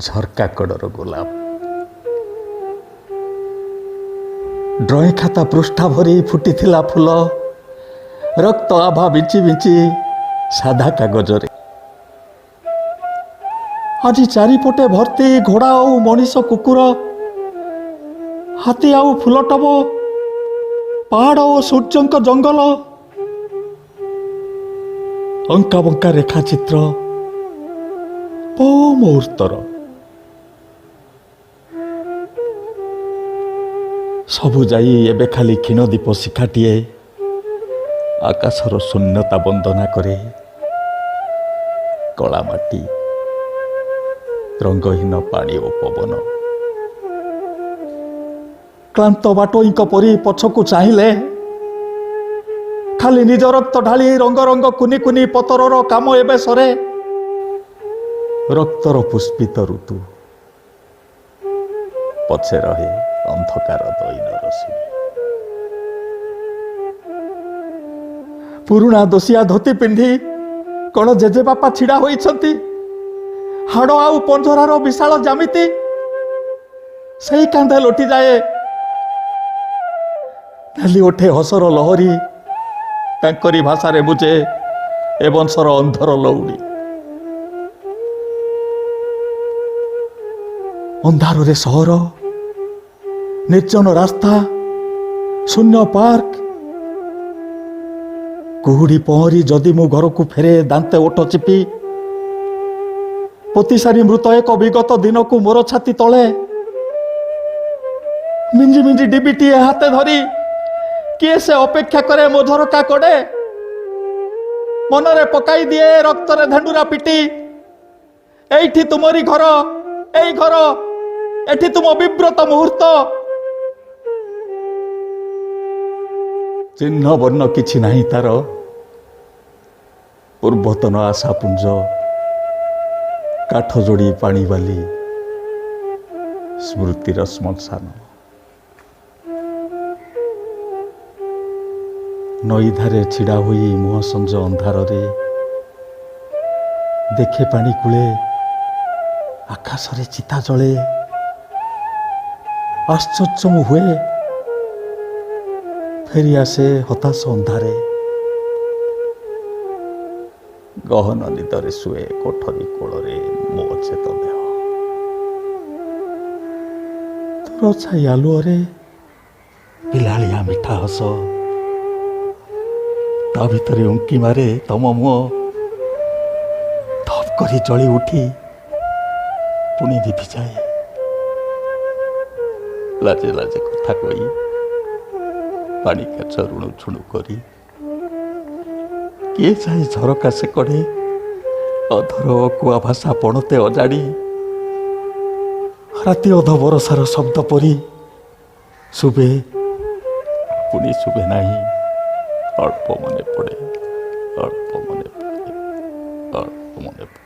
ଝରକା କଡ଼ର ଗୋଲାପ। ଡ୍ରଇଂ ଖାତା ପୃଷ୍ଠା ଭରି ଫୁଟିଥିଲା ଫୁଲ, ରକ୍ତ ଆଭା ବିଞ୍ଚି ବିଞ୍ଚି ସାଧା କାଗଜରେ। ଆଜି ଚାରିପଟେ ଭର୍ତ୍ତି ଘୋଡ଼ା ଆଉ ମଣିଷ, କୁକୁର, ହାତୀ ଆଉ ଫୁଲ ଟବ, ପାହାଡ଼ ଓ ସୂର୍ଯ୍ୟଙ୍କ ଜଙ୍ଗଲ। ଅଙ୍କା ବଙ୍କା ରେଖାଚିତ୍ର ବହୁ ମୁହୂର୍ତ୍ତର। ସବୁ ଯାଇ ଏବେ ଖାଲି କ୍ଷୀଣ ଦୀପ ଶିଖାଟିଏ ଆକାଶର ଶୂନ୍ୟତା ବନ୍ଦନା କରେ। କଳା ମାଟି, ରଙ୍ଗହୀନ ପାଣି ଓ ପବନ। କ୍ଳାନ୍ତ ବାଟୋଇଙ୍କ ପରି ପଛକୁ ଚାହିଁଲେ ଖାଲି ନିଜ ରକ୍ତ ଢାଳି ରଙ୍ଗ ରଙ୍ଗ କୁନି କୁନି ପତରର କାମ ଏବେ ସରେ। ରକ୍ତର ପୁଷ୍ପିତ ଋତୁ ପଛେ ରହେ ଅନ୍ଧକାର ଦଇନର ସିଡ଼ି। ପୁରୁଣା ଦୋସିଆ ଧୋତି ପିନ୍ଧି କଣ ଜେଜେବାପା ଛିଡ଼ା ହୋଇଛନ୍ତି? ହାଡ଼ ଆଉ ପଞ୍ଜରାର ବିଶାଳ ଜାମିତି ସେଇ କାନ୍ଧେ ଲୋଟିଯାଏ। ନାଲି ଓଠେ ହସର ଲହରୀ, ତାଙ୍କରି ଭାଷାରେ ବୁଝେ ଏ ବଂଶର ଅନ୍ଧର ଲଉଡ଼ି। ଅନ୍ଧାରରେ ସହର, ନିର୍ଜନ ରାସ୍ତା, ଶୂନ୍ୟ ପାର୍କ। କୁହୁଡ଼ି ପହଁରି ଯଦି ମୁଁ ଘରକୁ ଫେରେ ଦାନ୍ତେ ଓଠ ଚିପି, ପୋତିସାରି ମୃତ ଏକ ବିଗତ ଦିନକୁ ମୋର ଛାତି ତଳେ, ମିଞ୍ଜି ମିଞ୍ଜି ଡିବିଟିଏ ହାତେ ଧରି କିଏ ସେ ଅପେକ୍ଷା କରେ ମୋ ଝରକା କଡ଼େ? ମନରେ ପକାଇ ଦିଏ ରକ୍ତରେ ଧେଣ୍ଡୁରା ପିଟି, ଏଇଠି ତୁମରି ଘର, ଏଇ ଘର, ଏଠି ତୁମ ବିବ୍ରତ ମୁହୂର୍ତ୍ତ। ଚିହ୍ନ ବର୍ଣ୍ଣ କିଛି ନାହିଁ ତାର, ପୂର୍ବତନ ଆଶାପୁଞ୍ଜ, କାଠ ଯୋଡ଼ି ପାଣି ବାଲି, ସ୍ମୃତିର ଶ୍ମଶାନ। ନଈ ଧାରେ ଛିଡ଼ା ହୋଇ ମୁହଁ ସଞ୍ଜ ଅନ୍ଧାରରେ ଦେଖେ ପାଣି କୂଳେ ଆକାଶରେ ଚିତା ଜଳେ। ଆଶ୍ଚର୍ଯ୍ୟ ମୁଁ ହୁଏ, ଫେରି ଆସେ ହତାଶ ଅନ୍ଧାରେ। ଗହନ ନିଦରେ ଶୁଏ କୋଠରୀ କୋଳରେ ମୋ ଅଚେତ ଦେହ। ତୋର ଛାଇ ଆଲୁଅରେ ପିଲାଳିଆ ମିଠା ହସ, ତା ଭିତରେ ଉଙ୍କି ମାରେ ତମ ମୁହଁ, ଧପ୍ କରି ଜଳି ଉଠି ପୁଣି ଲିଭିଯାଏ। ଲାଜେ ଲାଜେ କଥା କହି, ପାଣି କାଚ ରୁଣୁ ଝୁଣୁ କରି, କିଏ ଯାଏ ଝରକା ସେ କଡ଼େ, ଅଧର କୁଆ ଭାଷା ପଣତେ ଅଜାଡ଼ି। ରାତି ଅଧ ବରଷାର ଶବ୍ଦ ପରି ଶୁଭେ, ପୁଣି ଶୁଭେ ନାହିଁ। ଅଳ୍ପ ମନେ ପଡ଼େ, ଅଳ୍ପ ମନେ ପଡ଼େ, ଅଳ୍ପ ମନେ ପଡ଼େ।